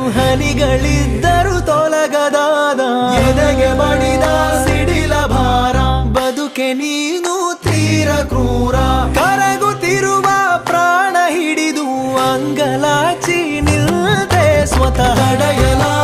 ಹನಿಗಳಿದ್ದರು ತೊಲಗದಾದ ಎದೆಗೆ ಬಡಿದ ಸಿಡಿಲ ಭಾರ. ಬದುಕೆ ನೀನು ತೀರ ಕ್ರೂರ. ಕರಗುತ್ತಿರುವ ಪ್ರಾಣ ಹಿಡಿದು ಅಂಗಲಾಚಿ ನಿಲ್ದೆ ಸ್ವತಃ ತಡೆಯಲಾರೆ.